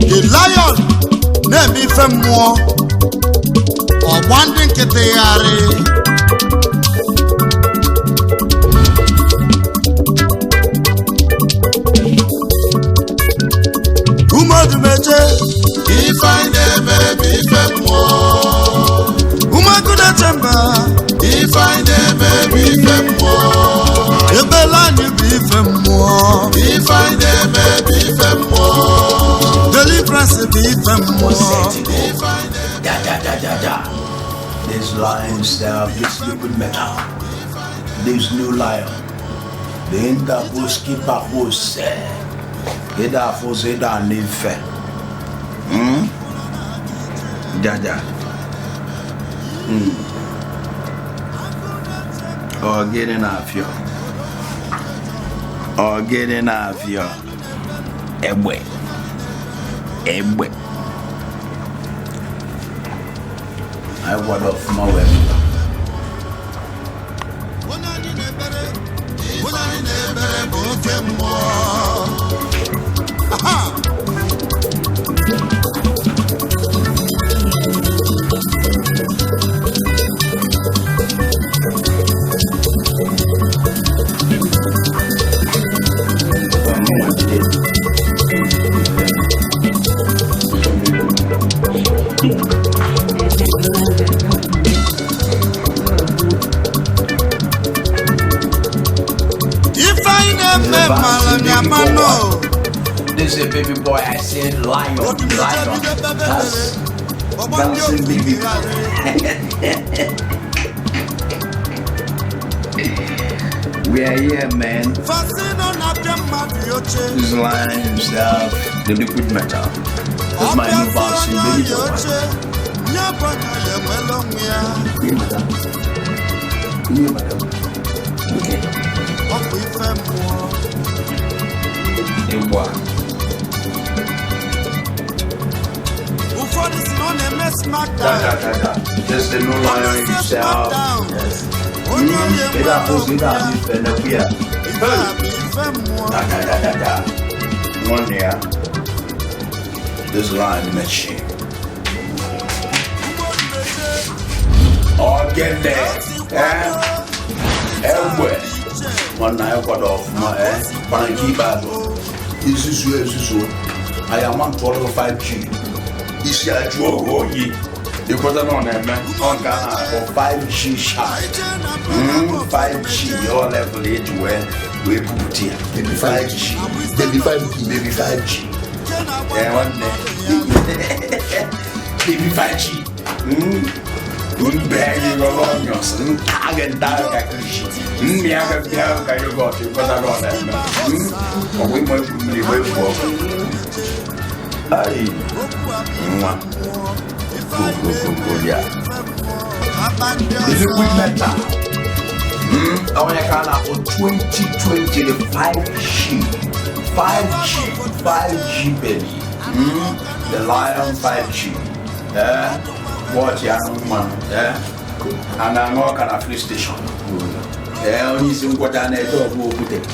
The lion na-eme ife mmụọ ọgba ndị nkịtị gharị Odumeje ife anyị na-emere bụ ife mmụọ umegude chemba ife anyị na-emere bụ ife mmụọ ebela anyị bụ ife mmụọ ife anyị na-emere bụ ife mmụọ deliverance bụ ife mmụọ This lion self, this liquid metal, this new lion, the Indabuski Babose, Ida Foseda Nife. Jaja. Or getting off you. Or getting off you. Ebwe. I word of my weapon. This is a baby boy, I said lion. That's dancing baby. We are here, man. This lion himself, the liquid metal. That's my new bouncing baby boy. Yeah, madam. Okay. Just the new lion himself. Yes. One here. This lion machine. Oh, get there. Everywhere. One night got off my Panky battle. This is I am on 5G. This year, you put it on there, man. On Ghana for 5G shot. 5G, your level 8 where we put here. Maybe 5G. Maybe 5G. Maybe 5G. Yeah, one day. Maybe 5G. Begging along your son. I get dark actually. We have you got you, but I don't have that. We must be wait for. Aye. Go, yeah. This is with metal. I want to call out for 2020 the 5G, baby. The Lion 5G. Yeah. What ya man? Yeah. And I'm not kind of free station. Yeah, only some what I need to go put it.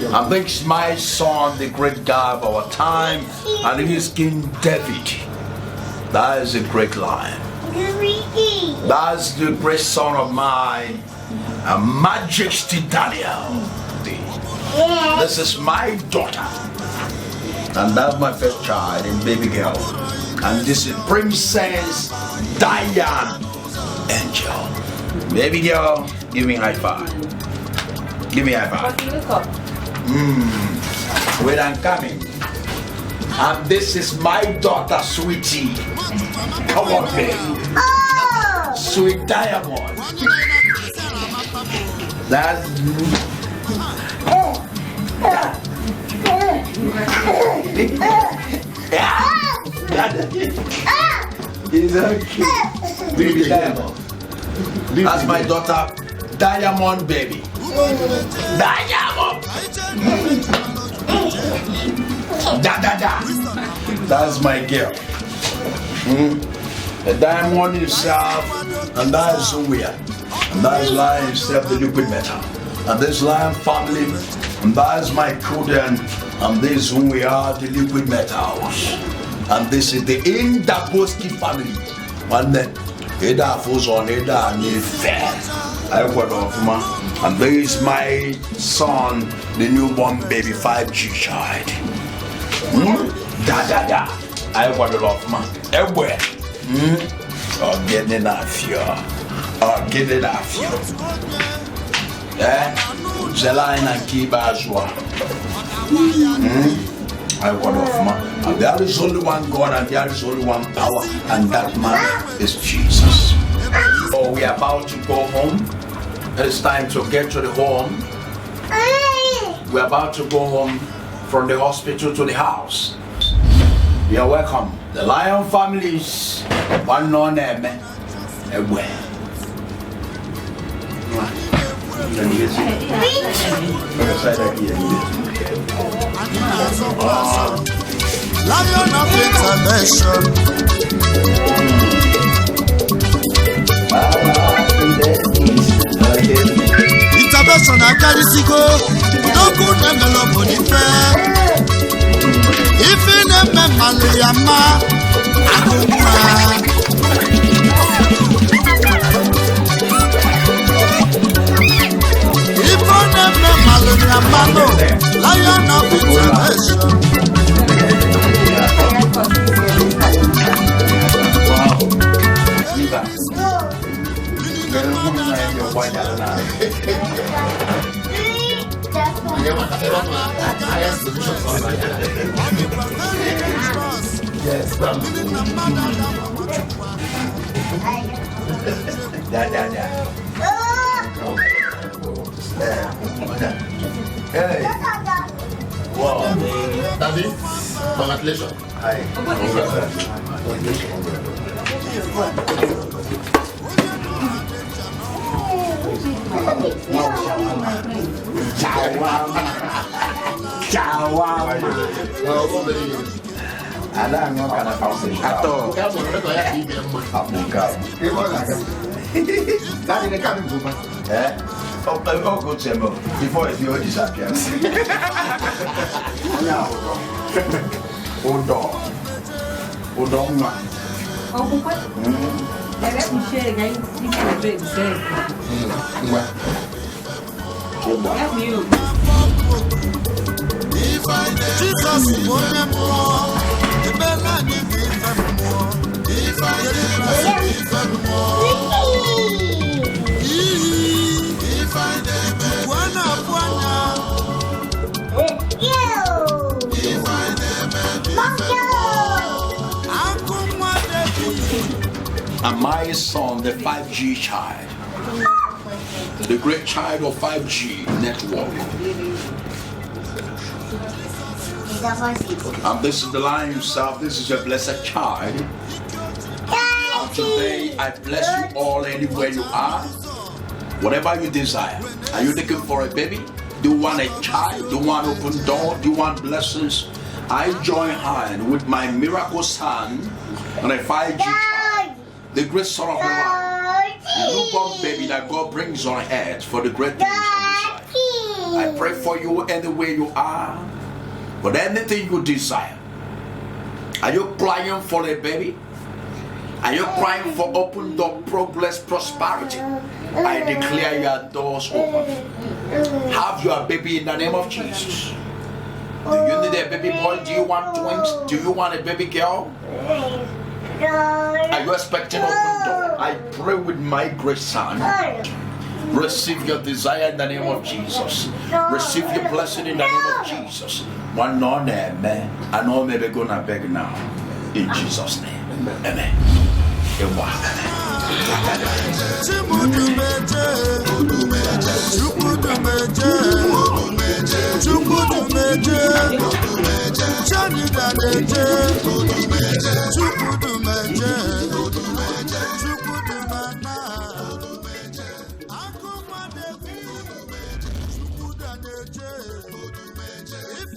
I think it's my son, the great guy of our time, and he is King David. That is a great lion. That's the great son of mine, Majesty Daniel. This is my daughter, and that's my first child, and baby girl. And this is Princess Diane Angel. Baby girl, give me a high five. Give me a high five. Wait, I'm coming. And this is my daughter, Sweetie. Come on, baby. Oh. Sweet Diamond. That's. He's so cute. Baby Diamond. That's my daughter, Diamond Baby. Diamond. Da. That's my girl. The Diamond himself, and that is who we are. And that is Lion himself, the liquid metal. And this Lion family, and that is my children, and this is who we are, the liquid metals. And this is the Indaboski family. And then Eda falls on Eda and and there is my son, the newborn baby 5G child. Da. I want to love man. Everywhere. Oh, getting off you. Oh, getting off you. Zeline and Kiba as well. I want to man. And there is only one God and there is only one power, and that man is Jesus. Oh, we are about to go home. It's time to get to the home. We're about to go home from the hospital to the house. You are welcome. The Lion families, one ohanemere. Lion of intervention. Intervention akarisigo. Doku nemelo bonife. Ifi neme maliyama. Akuma. Ifo neme maliyama no. Lion of intervention. Hey. Wow. Daddy, congratulations. Hi. Oh, good Sembo. Before it's your disappearance. Hold on. Jesus, and my son, the 5G child, the great child of 5G network. And this is the Lion himself. This is a blessed child. And today I bless you all anywhere you are. Whatever you desire. Are you looking for a baby? Do you want a child? Do you want open door? Do you want blessings? I join hand with my miracle son and a 5G child, the great son of the Lord, the newborn baby that God brings on earth for the great things on his life. I pray for you anywhere you are, but anything you desire. Are you crying for a baby? Are you crying for open door, progress, prosperity? I declare your doors open. Have your baby in the name of Jesus. Do you need a baby boy? Do you want twins? Do you want a baby girl? Are you expecting open door? I pray with my great son. Receive your desire in the name of Jesus. Receive your blessing in the name of Jesus. One ohanemere. I know maybe gonna beg now. In Jesus' name. Amen. Chukwuemeka Odumeje